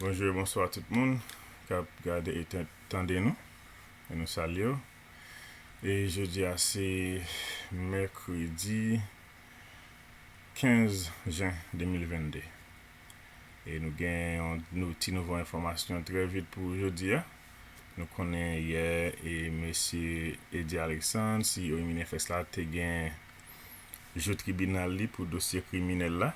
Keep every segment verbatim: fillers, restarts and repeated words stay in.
Bonjou e bonswa tout moun k ap gade e tan- tande nou. E nou salye w. E jodi a se mèkredi kenz jen de mil vennde. E nou gen yon nou, ti nouvo enfòmasyon trè vit pou jodi a. Nou konnen yè e mesye Eddy Alexandre, C E O Imini F X la, te gen jou tribinal li pou dosye kriminèl la.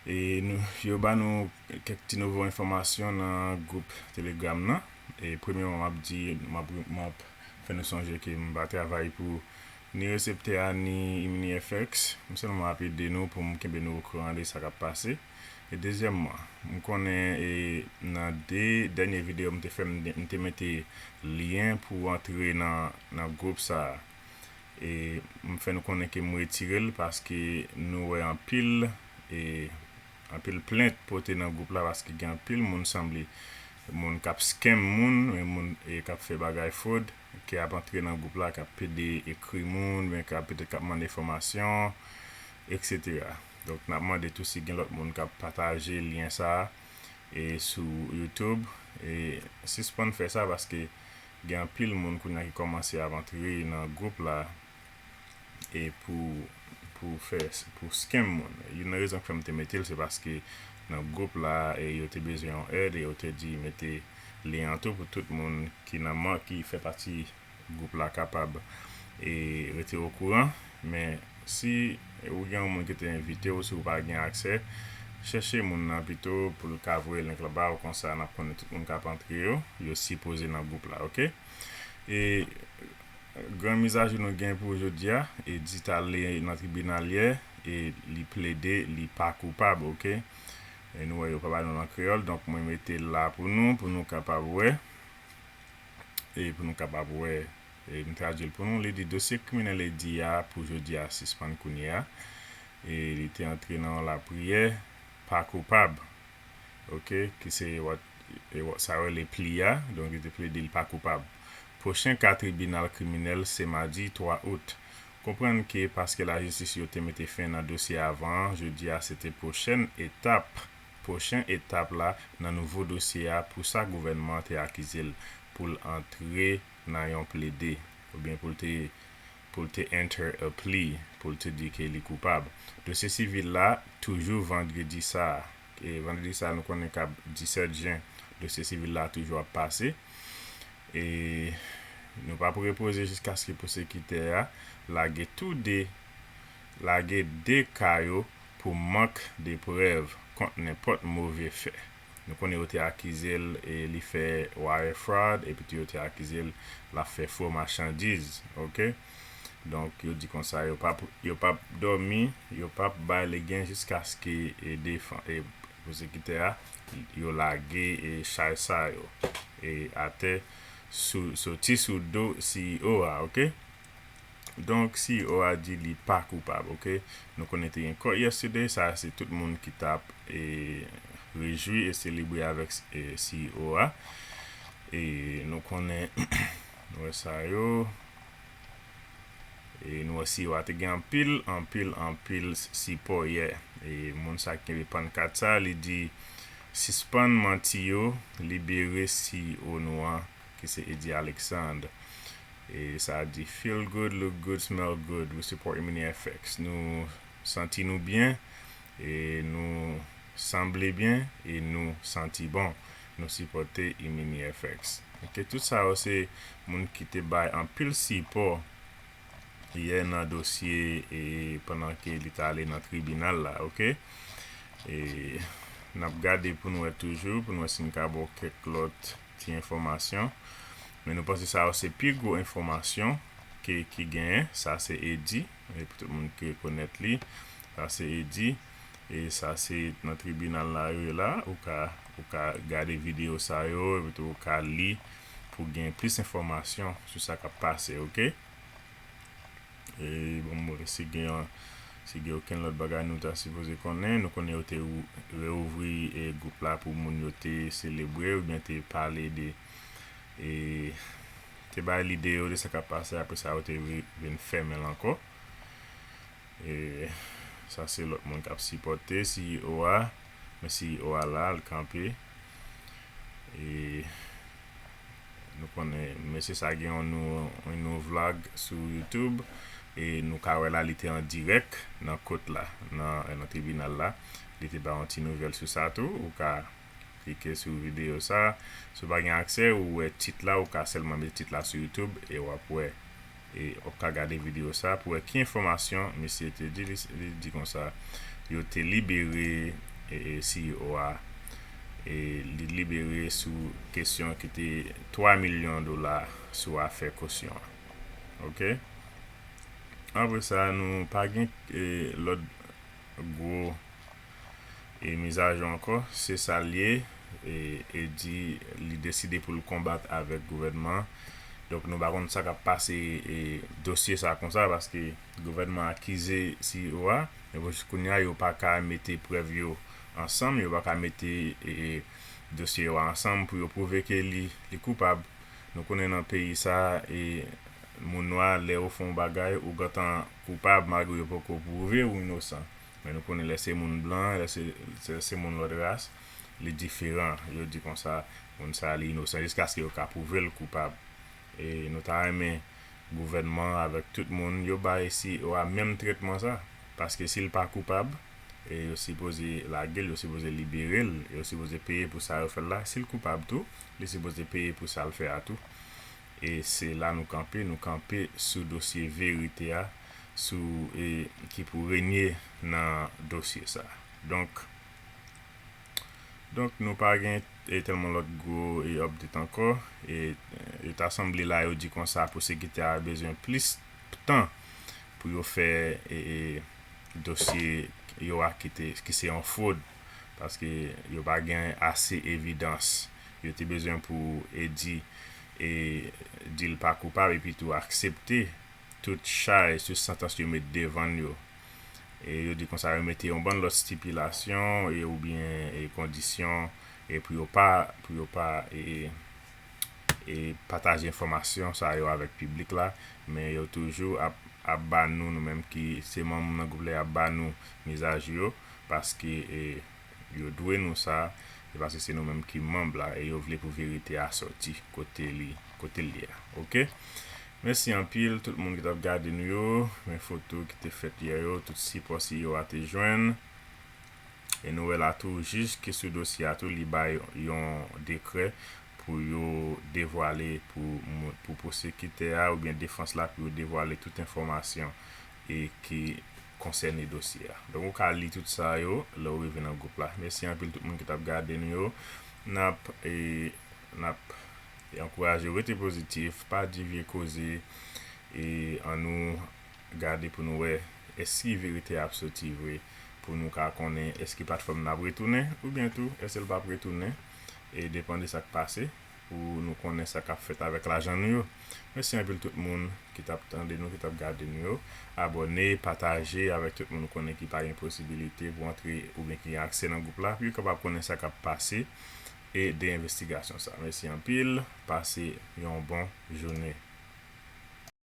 E nou, yo ba nou kèk ti nouvo enfòmasyon nan gwoup Telegram nan. E premyèman, m ap di, m ap, m ap fè nou sonje ke m pa travay pou ni reseptè a, ni Imini F X. M sèlman ap ede nou pou m kenbe nou okouran de sa k ap pase. E dezyèmman, m konnen e nan de dènye videyo m te fè, m te, m te mete lyen pou antre nan, nan gwoup sa a. E m fè nou konnen ke m retire l paske nou wè anpil e anpil plent pote nan gwoup la paske gen anpil moun sanble moun k ap scam moun, men moun e k ap fè bagay fwod, ki ap antre nan gwoup la, k ap pede ekri moun, men k ap petèt k ap mande enfòmasyon, etsetera. Donk n ap mande tou si gen lòt moun k ap pataje lyen sa a e sou YouTube. E sispann fè sa paske gen anpil moun kounye a ki kòmanse ap antre nan gwoup la e pou pou fè pou scam moun. Youn nan rezon k fè m te mete l se paske nan gwoup la e yo te bezwen yon èd e yo te di mete lyen an tou pou tout moun ki nan man ki fè pati gwoup la kapab e rete okouran. Men si ou gen yon moun ki te envite w, si w pa gen aksè, chèche moun nan pito pou l ka voye link la ba w, konsa n ap konnen tout moun k ap antre yo, yo sipoze nan gwoup la, oke? E gran mizajou nou gen pou jodi a, e Eddy t ale nan tribinal yè, e li plede, li pa koupab, oke? E nou wè yo pa ba nou l an kreyòl, donk mwen mete l la pou nou, pou nou kapab wè. E pou nou kapab wè, e m tradui l pou nou, li di dosye kriminèl Eddy a pou jodi a sispann kounye a. E li te antre nan yon lapriyè, pa koupab. Oke, ki se what, e what, sa yo rele pli a, donk li te plede l pa koupab. Pwochen ka tribinal kriminèl se madi twa out. Konprann ke paske lajistis yo te mete fen nan dosye avan an, jodi a se te pwochèn etap, pwochen etap la nan nouvo dosye a pou sa gouvènman an te akize l pou l antre nan yon plede, oubyen pou l te pou l te enter a plea, pou l te di ke li koupab. Dosye sivil la toujou vandredi sa a. E vandredi sa a, nou konnen k ap disèt jen, dosye sivil la toujou ap pase. E nou p ap repoze jiskaske pwosekitè a lage tou de, lage de ka yo pou mank de prèv kont nenpòt move fè. Nou konnen yo te akize l e li fè wire fraud, epi tou yo te akize l l ap fè fo machandiz, oke? Donk, yo di konsa, yo p ap, yo p ap dòmi, yo p ap bay legen jiskaske e defan, e pwosekitè a, yo lage e chay sa yo e atè sou, soti sou do C E O a, oke? Donk, C E O a di li pa koupab, oke? Nou konnen te gen court yesterday, sa se tout moun ki t ap e, rejwi e selebre avèk e, C E O a. E nou konnen, nou wè sa yo. E nou wè C E O a te gen anpil, anpil, anpil sipò yè. E moun sa ki kenbe pannkat sa, li di, sispann manti yo, libere C E O nou an, ki se Eddy Alexandre. E sa di, feel good, look good, smell good, we support Imini F X. Nou santi nou byen, e nou sanble byen, e nou santi bon. Nou sipòte Imini F X. Oke, tout sa yo se moun ki te bay anpil sipò yè nan dosye e pandan ke li t ale nan tribinal la, oke? E n ap gade pou n wè toujou, pou n wè si n ka ba w kèk lòt ti enfòmasyon. Men nou panse sa yo se pi gwo enfòmasyon ke, ki genyen. Sa se Eddy, e pou tout moun ki rekonèt li, sa se Eddy. E sa se nan tribinal la yo ye la, ou ka, ou ka gade videyo sa yo, epi tou ou ka li pou gen plis enfòmasyon sou sa k ap pase, oke? E bon, mwen, si gen, si gen okenn lòt bagay nou ta sipoze konnen, nou konnen yo te ou- reouvri e, gwoup la pou moun yo te selebre oubyen te pale de, e, te bay lide yo de sa k ap pase, apre sa yo te vi- vin fèmen l ankò. E sa se lòt moun k ap sipòte C E O a. Men C E O a la, l kanpe. E nou konnen mesye sa gen yon nou, yon nou vlog sou YouTube. E nou ka wè la, li te an dirèk nan kot la, nan, nan tribinal la. Li te ba yon ti nouvèl sou sa tou. Ou ka klike sou videyo sa. Si w pa gen aksè, ou wè tit la, ou ka sèlman mete tit la sou YouTube e w ap wè e w ap ka gade videyo sa pou wè ki enfòmasyon misye te di. Li, li di konsa, yo te libere e, e, C E O a. E li libere sou kesyon ki te twa milyon dola sou afè kosyon an. Oke? Apre sa, nou pa gen e, lòt gwo e mizajou ankò, se sa l ye. E, e di li deside pou l konbat avèk gouvènman. Donk nou pa konn sa k ap pase e, dosye sa konsa, paske gouvènman akize C E O a. E pou jis kounye a, yo pa ka mete prèv yo ansanm, yo pa ka mete e, e, dosye yo ansanm pou yo pwouve ke li, li koupab. Nou konnen nan peyi sa, e, moun nwa, lè yo fè yon bagay, ou gentan koupab malgre yo poko pwouve ou inosan. Men nou konnen lè se moun blan, lè se, se, se moun lòt ras, li diferan. Yo di konsa, moun sa li inosan jiskaske yo ka pwouve l koupab. E nou ta renmen gouvènman avèk tout moun, yo bay C E O a menm tretman sa. Paske si l pa koupab, e yo sipoze lage l, yo sipoze libere l, yo sipoze peye pou sa yo fè l la. Si l koupab tou, li sipoze peye pou sa l fè a tou. E se la nou kanpe, nou kanpe sou dosye verite a, sou e, ki pou renye nan dosye sa. Donk, donk nou pa gen e, tèlman lòt gwo e, update ankò. E, e ta sanble la yo di konsa pwosekitè a bezwen plis tan pou yo fè e, e, dosye yo a ki, te, ki se yon fwod, paske yo pa gen ase evidans. Yo te bezwen pou Eddy e, di l pa koupab epi tou aksepte tout chaj, tout santans yo met devan l yo. E yo di konsa yo mete yon bann lòt stipilasyon e, oubyen e, kondisyon e, pou yo pa, pou yo pa e, e, e pataje enfòmasyon sa yo avèk piblik la, men yo toujou ap, ap ba nou, nou menm ki se manm nan gwoup la, y ap ba nou mizajou yo, paske e, yo dwe nou sa, e paske se nou menm ki manm la, e yo vle pou verite a sòti kote li, kote l ye a. Oke? Mèsi anpil tout moun ki t ap gade nou yo, men foto ki te fèt yè yo, tout sipò C E O a te jwenn. E nou wè la tou, jij ki sou dosye a tou, li bay yon dekrè pou yo devwale pou, pou pwosekitè a oubyen defans la pou yo devwale tout enfòmasyon e ki konsène dosye a. Donk ou ka li tout sa yo lè w rive nan gwoup la. Mèsi anpil tout moun ki t ap gade nou yo. N ap e, n ap ankouraje w rete pozitif, pa di vye koze e annou gade pou nou wè èske verite a ap soti vre, pou nou ka konnen èske platfòm nan ap retounen oubyen tou èske l p ap retounen. E depann de sa k pase pou nou konnen sa k ap fèt avèk lajan nou yo. Mèsi anpil tout moun ki t ap tande nou, ki t ap gade nou yo. Abòne, pataje avèk tout moun ou konnen ki pa gen posibilite pou antre oubyen ki gen aksè nan gwoup la pou yo kapab konnen sa k ap pase e de envestigasyon sa. Mèsi anpil, pase yon bon jounen.